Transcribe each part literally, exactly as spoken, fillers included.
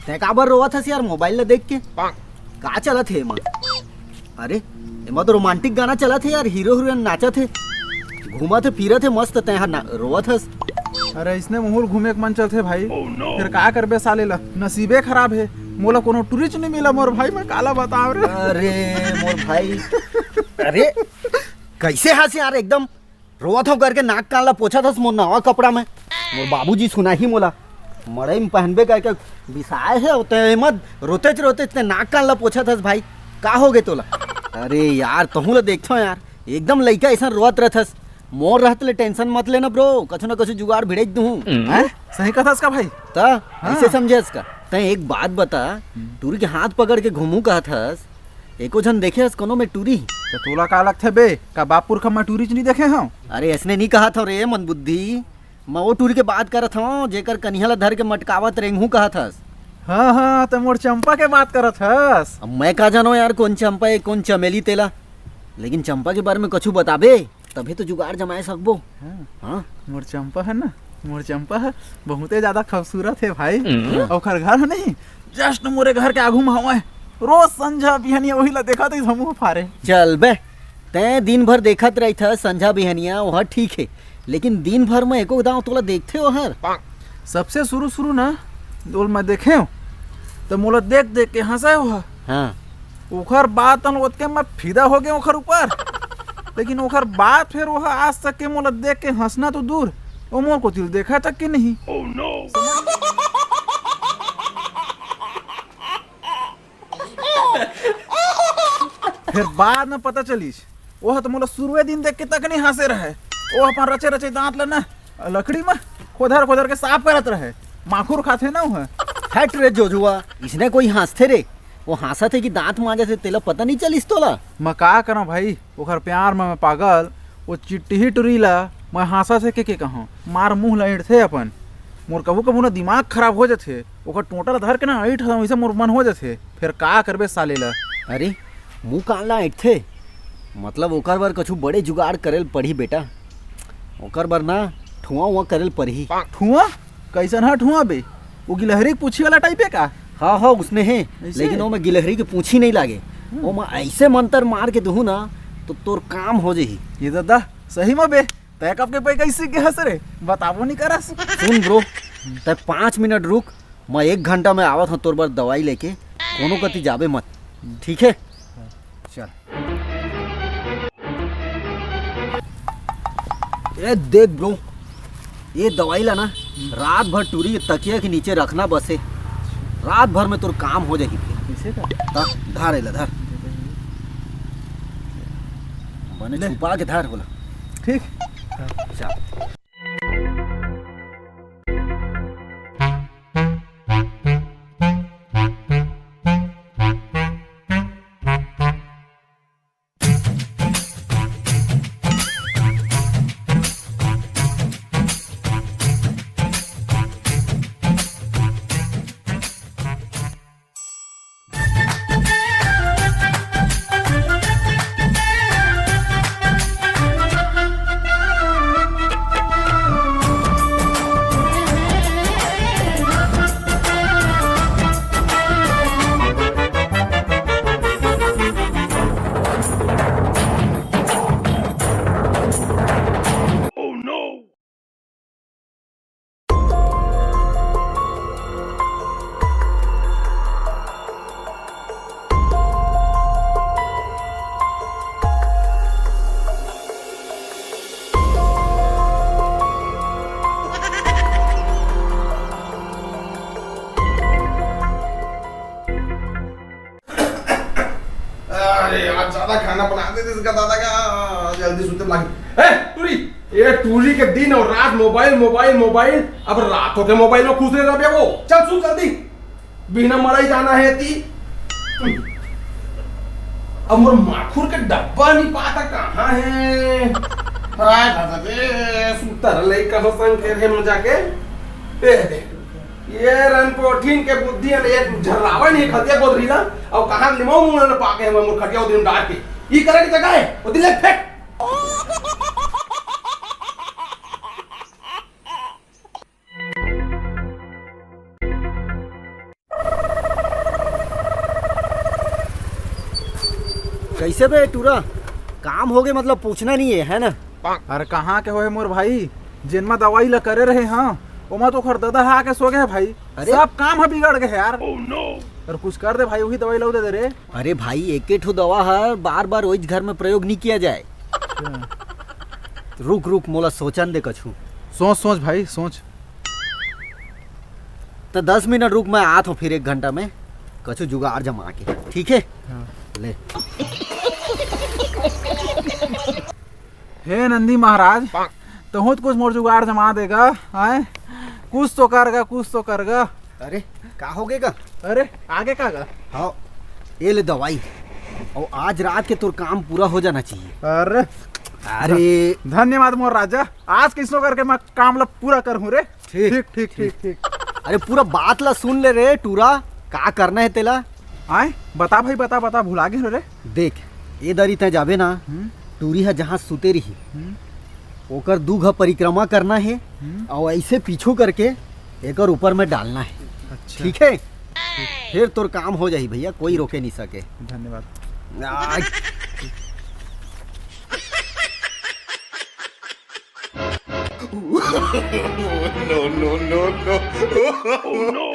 तैं काबर रोवत हस यार मोबाइल ला देख के? का चलत हे एमा? अरे, एमा तो रोमांटिक गाना चलत हे यार, हीरो हीरोइन नाचत हे, घूमत हे, फिरत हे मस्त, तैं ह ना-, रोवत हस। अरे, इसने मुहुल घूमे के मन चलथे भाई। फिर का करबे साले ला, नसीबे खराब हे, मोला कोनो टूरिच नहीं मिला मोर भाई, मैं काला बताव रे। अरे मोर भाई, अरे कैसे हस यार, एकदम रोवत हव करके नाक कान ला पोछत हस मोर नवा कपड़ा में। मोर बाबूजी सुनाही मोला, मड़ई में पहनबे करके बिसाए हे, तैं एमा रोतेच रोतेच तैं नाक कान ला पोछत हस भाई, का होगे तोला? अरे यार, तहूं ला देखथव यार, एकदम लइका अइसन रोवत रहथस। मोर रहत ले टेंशन मत लेना ब्रो, कछु ना कछु जुगाड़ भिड़ाई दूहूं। हैं? सही कथस का भाई? त हाँ। ऐसे समझे हस का? तैं एक बात बता, हम्म। टूरी के हाथ पकड़ के घूमू कहत हस, एको झन देखे हस कोनो में टूरी? त तोला का लगथे बे, का बाप पुरखा में टूरी च नहीं देखे हव? अरे ऐसने नहीं कहत हव रे मंदबुद्धि, मैं वो टूरी के बात करत हव जेकर कनिहा ला धर के मटकावत रेंगहू कहत हस। हाँ हाँ, त मोर चंपा के बात करत हस। अब मैं का जानो यार कोन चंपा हे कोन चमेली तेला, लेकिन चंपा के बारे में कछु बताबे तभी तो जुगाड़ जमाए सकबो। हाँ। हाँ। मोर चंपा हे ना, मोर चंपा हे, बहुते ज्यादा खूबसूरत हे भाई। हम्म। ओकर घर हे नहीं, just मोरे घर के आगू में हवय। रोज संझा बिहनिया वही ला देखत ही हमहू फारे। चल बे, तैं दिन भर देखत रहिथस संझा बिहनिया, ओहर ठीक हे, लेकिन दिन भर में एको दांव तोला देखथे ओहर? सबसे शुरू शुरू ना, ओल मैं देखेंव, त मोला देख देख के हंसय ओहर। हाँ। ओखर बाद तन ओतके मैं फिदा हो गए ओखर ऊपर। लेकिन ओखर बाद फिर ओह आज तक के मोला देख के हंसना तो दूर, वो मोर कोती देखा तक के नहीं। फिर बाद में पता चलिस, ओह तो मोला शुरुए दिन देख के तक नहीं हंसे रहे। वो अपन रचे रचे दांत ला ना लकड़ी में खोदर खोदर के साफ करत रहे। माखुर खाथे ना ओह। हट रे जोजुआ, इसने कोई हंसथे रे? वो हंसत हे कि दांत मांजत हे, तेला पता नहीं चलिस तोला? मैं का करा भाई, ओखर प्यार में मैं पागल, वो चिट्टी टुरी ला मैं हंसत हे के, के कहूं, मार मुंह ला ईंटथे अपन। मोर कभू कभू ना दिमाग खराब हो जाथे, ओखर टोंटा ला धर के ना ईंट हंसू, वैसे मोर मन हो जाथे। फिर का करबे साले ला? अरे, मुंह कान ला ईंटथे, मतलब ओकर बर कछु बड़े जुगाड़ करे ल पड़ही बेटा। ओकर बर ना ठुआ उआ करे ल पड़ही। ठुआ? कैसन हा ठुआ बे? वो गिलहरी के पूछी वाला टाइप है का? हाँ हाँ, उसने है, ऐसे? लेकिन ओमे गिलहरी के पूछी नहीं लागे। हम्म। ओमे ऐसे मंतर मार के दूहू ना, तो तोर काम हो जाही। ये दादा, सही में बे, तै कब के पै कैसे गया हस रे? बताबो नहीं करस। सुन ब्रो, तै पाँच मिनट रुक, मैं एक घंटा में आवत हूँ तोर बर दवाई लेके, कोनो कति जाबे मत, ठीक है? चल। ए देख ब्रो, ये दवाई ला ना रात भर टूरी के तकिया के नीचे रखना बस है, रात भर में तोर काम हो जाही फिर। कैसे का? ता, धर एला, धर। बने ले। छुपा के धर होला। ठीक। चल। अरे यार, ज्यादा खाना बना दे इसका दादा का, जल्दी सुते लागे। ए, टूरी, ये टूरी के दिन और रात मोबाइल, मोबाइल, मोबाइल। अब रात होके मोबाइल में खुश रहे बे वो। चल सुत जल्दी। बिना मड़ई जाना है ती। अब मोर माखुर के डब्बा नहीं पाता कहाँ है? हाय दादा रे, सुतर लई कहो संग के रे में जाके। ए दे। ये रनपोठिन के बुद्धि अन एक झर्रावा नहीं खतिया गोदरी ला। अब कहाँ लिमाऊ मुंह न पाके हम मोर खटिया दिन डाल के। ई करे की जगह है, वो दिले फेंक। कैसे बे टूरा? काम होगे, मतलब पूछना नहीं है, है ना? अरे कहाँ के होहे मोर भाई, जेन मा दवाई ला करे रहे हाँ, ओमा तो ओखर ददा हा आके सो गए भाई। अरे? सब काम हा बिगड़ गए यार। अरे कुछ कर दे भाई, वही दवाई ला दे दे रे। अरे भाई, एके ठो दवा हा बार बार ओइच घर में प्रयोग नहीं किया जाए। रुक रुक, मोला सोचन दे कछु। सोच सोच भाई सोच। त दस मिनट रुक, मैं आत हूँ फिर एक घंटा में कछु जुगाड़ जमा के, ठीक है? हाँ। ले। हे नंदी महाराज, तहूँ तो कुछ मोर जुगाड़ जमा देगा, हैं? कुछ तो करगा, कुछ तो करगा। अरे, का हो गए गा? अरे, आगे का गा? हाँ, ये ले दवाई। और आज रात के तोर काम पूरा हो जाना चाहिए। अरे, अरे। धन्यवाद मोर राजा, आज किसनो करके मैं काम ला पूरा कर हूँ रे। ठीक, ठीक, ठीक, ठीक, ठीक। अरे, पूरा बात ला सुन ले रे टूरा, का करना है तेला? आए, बता भाई, बता, बता, भुला गए रे। देख, ये दरी तय जाबे ना, हम्म। टूरी हा जहाँ सुते रही, हम्म। ओकर दू घा परिक्रमा करना है, हम्म। और ऐसे पीछू करके एकर ऊपर में डालना है। अच्छा। ठीक है? फिर तोर काम हो जाही भैया, कोई रोके नहीं सके। धन्यवाद। आ, no, no, no, no। Oh, no।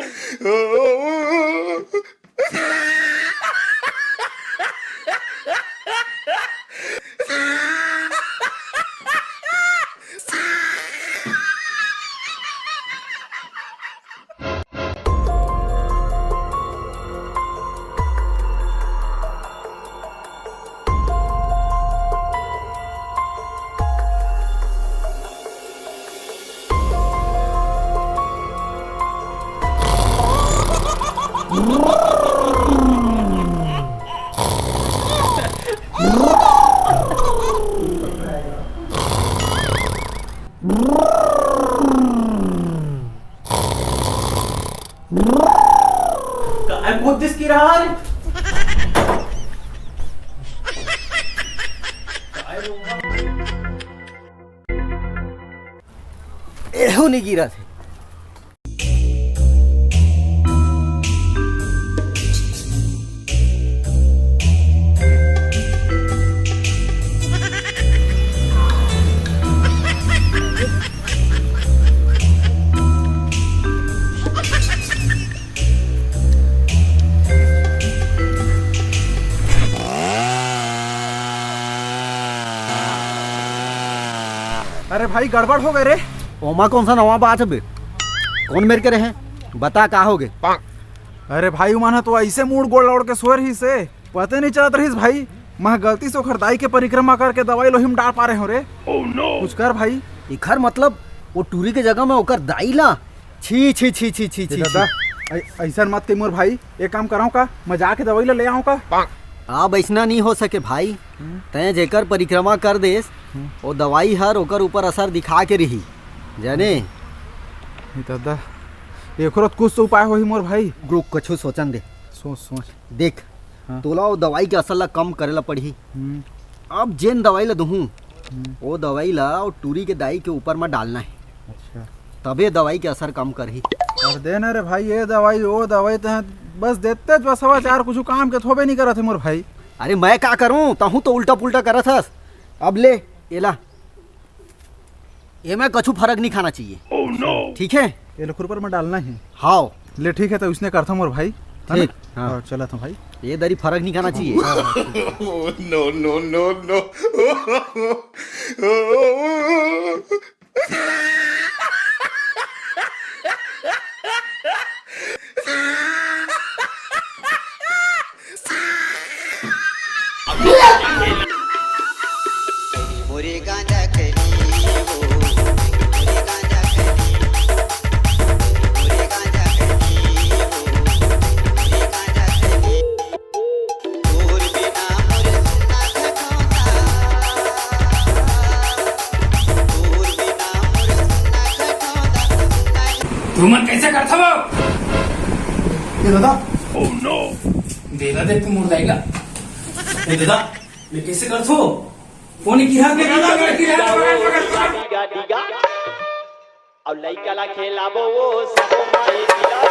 काय बोलतेस की राहल? काय बोलता? एहू नहीं गिरा थे। अरे भाई, गड़बड़ हो गए रे। ओमा कौन सा नवा बात है बे? कौन मेर के रहे? बता, का हो गए? अरे भाई, उमन ह तो ऐसे मुड़ गोड़ लौड़ के सोए रहिस हे, पता नहीं चलत रहिस भाई। मैं गलती से ओखर दाई के परिक्रमा करके दवाई लोहिम डाल पा रहे हो रे। कुछ कर भाई। इखर मतलब वो टूरी के जगह में ओकर दाई ला? छी, छी, छी, छी, छी, ए छी, दादा, छी। ऐ-, ऐसन मत कही मोर भाई। एक काम कराऊं का, मैं जाके दवाई ला ले आऊं का? अब ऐसना नहीं हो सके भाई। हम्म। तैं जेकर परिक्रमा कर देस, हम्म। वो दवाई हर ओकर ऊपर असर दिखा के रही, जाने? ए दादा, एकरो तो कुछ तो उपाय होही मोर भाई। रुक, कछु सोचन दे। सोच, सोच। देख, हाँ। तोला वो दवाई के असर ला कम करे ला पड़ही। हम्म। अब जेन दवाई ला दुहूं, हम्म। वो दवाई ला वो टूरी के दाई के ऊपर में डालना है। अच्छा। तबे दवाई के असर कम करही। अरे दे ना रे भाई, ये दवाई, वो दवाई, तो बस देते बस हवा चार, कुछ काम के थोबे नहीं करत है मोर भाई। अरे मैं का करूं, तहूं तो उल्टा पुल्टा करत हस। अब ले, एला। ये में कछु फर्क नहीं खाना चाहिए। Oh no! ठीक है? ये लो खुरपर में डालना है। हाँ। ले ठीक है, तो उसने करता मोर भाई, है ना? ठीक, हाँ। हाँ, चला था भाई। ये दरी फर्क नहीं खाना चाहिए। No, no, no, no। मोरे गांजा कली हो, मोरे गांजा कली, मोरे गांजा कली हो, मोरे गांजा कली। तोर बिना मोर सुन्ना घटौंदा, तोर बिना मोर सुन्ना घटौंदा, सुन्ना। तुमन कैसे करथव? ये दादा। Oh no! देला दे तू मुर्दाई ला। ए दादा, मैं कैसे करथो? फोन गिरा के पकड़, पकड़, पकड़, पकड़। अउ लइका ला खेलाबो वो सब माई गिरा।